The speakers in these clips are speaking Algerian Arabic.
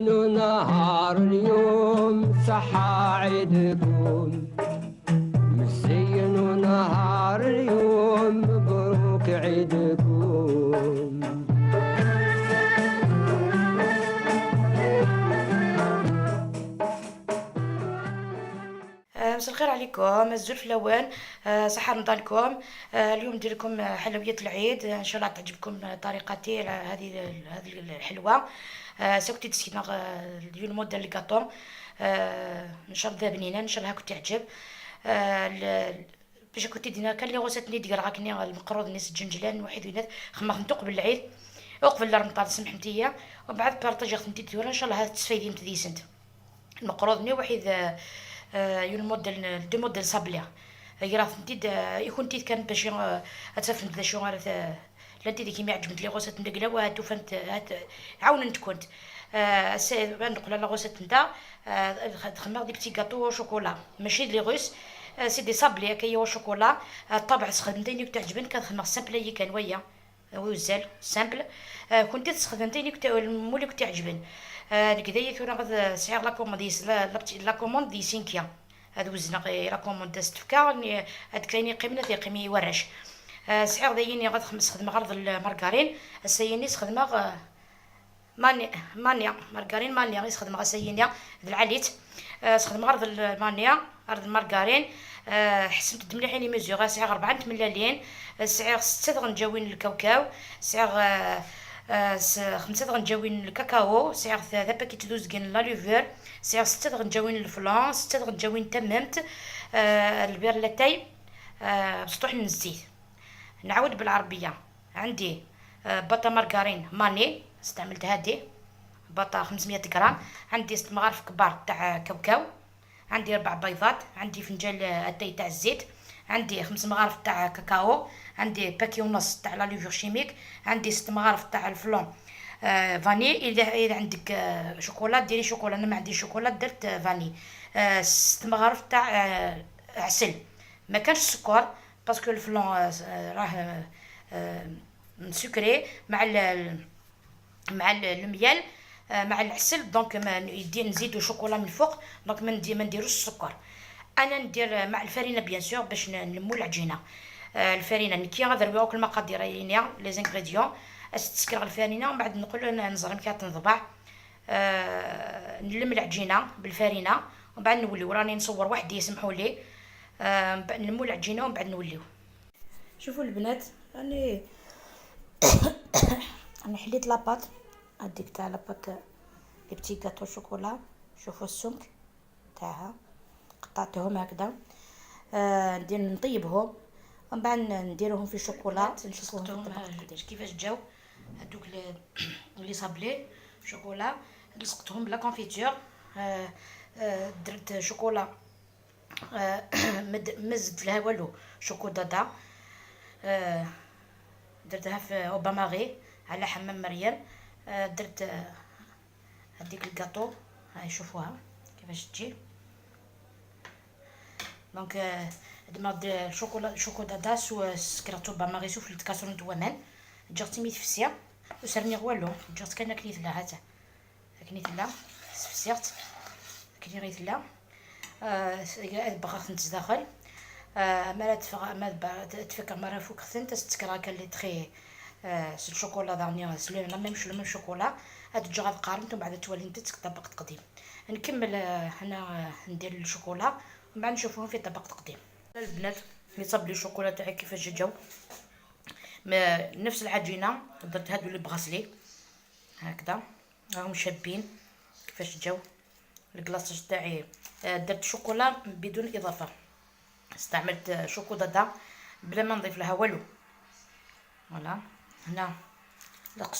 نهار اليوم صحة عيدكم مزين، نهار اليوم مبروك عيدكم. مساء الخير عليكم، الزلف الاول، صحة رمضانكم. اليوم ندير لكم حلويات العيد، ان شاء الله تعجبكم طريقتي هذه الحلوة. سكتي تسكينا اليوم موديل الكاطو، ان شاء الله بنينه، ان شاء الله كنت تعجب. باش كنتي دينا كان les recettes ني ديال غاكني المقروض نيس الجنجلان وحيد وينات خما قبل العيد وقبل رمضان سمح نتيا، ومن بعد partager خدمتي تورا ان شاء الله تسفيدي متديسنت المقروض ني وحيد يون modèle deux modèles sablés غير فهمتي يكون تيت كان باش اتفهمت ذا شو غير لا انت كيما عجبت les recettes ندقلا وهاتو فهمت هات عاوننت كنت نقول la recette نتا تخمر des petits gâteaux chocolat ماشي les russes، c'est des sablés كايا شوكولا. الطابع سخدمتيني كتعجبني كنخدم simple هي كان ويا وزال simple كنت تسخدمتيني كنت مولي كنت عجبن كذا ثورا غاد سعر la commande la commande دي سينكيا هاد وزنا la commande ستفكا هاد كايني قيمنا تيقيمي ورش سعر دايني غاد خمس خدمة غرض المارغرين السيني خدمة مانيا مانيا مارغرين مانيا غير خدمة غسينيا العليت خدمة غرض المانيا غرض المارغرين. حسنت مليح les mesures سعر 4 ملالين سعر 6 غنجاوين الكاوكاو سعر 5 غنجاوين الكاكاو سعر 3 paquets دوزكين la levure سعر 6 غنجاوين ال flan 6 غنجاوين تممت ال beurre لاتاي بسطوح من الزيت. نعاود بالعربية، عندي باطا مارغرين ماني استعملت هادي باطا 500 غرام، عندي 6 مغارف كبار تاع كاوكاو، عندي 4 بيضات، عندي فنجان اتاي تاع الزيت، عندي 5 مغارف تاع كاكاو، عندي paquet ونص تاع la levure chimique، عندي 6 مغارف تاع ال flan vanille. اذا عندك شوكولا ديري شوكولا، انا ما عنديش شوكولا درت vanille. 6 مغارف تاع عسل، ما كانش السكر parce que ال flan راه sucré مع مع ال miel مع العسل، donc ما نزيدو شوكولا من الفوق، donc ما نديروش السكر. انا ندير مع الفرينة bien sûr باش نلمو العجينة. الفرينة نكي غادي نرويوك المقادير يعني les ingrédients، تسكر الفرينة ومن بعد نقول نزرم كي تنضبع. نلم العجينة بالفرينه ومن بعد نوليو، راني نصور وحدي يسمحوا لي. نلمو العجينة ومن بعد نوليو. شوفوا البنات راني انا حليت la pâte هذيك تاع la pâte les petits gâteaux chocolat، شوفوا السمك تاعها قطعتهم هكذا. ندير نطيبهم ومن بعد نديرهم في شوكولا نشوفوهم كيفاش جاو هذوك les sablés chocolat. لصقتهم ب la confiture. درت شوكولا ما زدت لها والو، Choco Dada درتها في au bain-marie على حمام مريم. درت هذيك الكاطو هاي شوفوها كيفاش تجي. donc دما الشوكولا Choco Dada سو سكرتو bain-marie سوف الكاسرون دوامان جرتي ميت فسيا وسرني والو جرت كان كنيت لا هاتا كنيت لا سفسيرت كني غيت لا بغا خنت داخل. ما تفغ ما تفكر مرة فوق خنت تسكر هكا لي تخي الشوكولا داني سلو لا ميم شو شوكولا هاد تجي غاد قارنت ومن بعد تولي انت طبق تقديم. نكمل هنا ندير الشوكولا ومن بعد نشوفوهم في طبق تقديم. البنات les sablés chocolat تاعي كيفاش جاو، نفس العجينة درت هادو les bracelets هكذا راهم شابين كيفاش جاو. ال glaçage تاعي درت شوكولا بدون اضافه، استعملت Choco Dada بلا ما نضيف لها والو. voilà هنا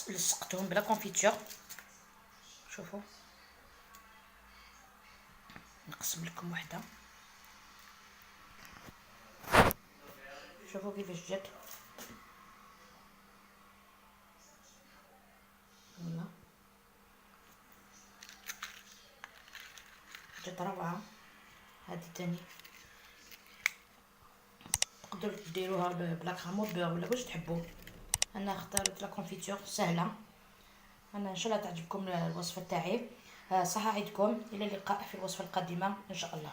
لصقتهم ب la confiture. شوفوا نقسم لكم وحده، شوفوا كيفاش جات. voilà جات روعه. هذه تاني تقدروا ديروها ب la crème au beurre ولا واش تحبوا. انا اختارت la confiture سهلة. انا ان شاء الله تعجبكم الوصفة تاعي. صحة عيدكم، الى اللقاء في الوصفة القادمة ان شاء الله.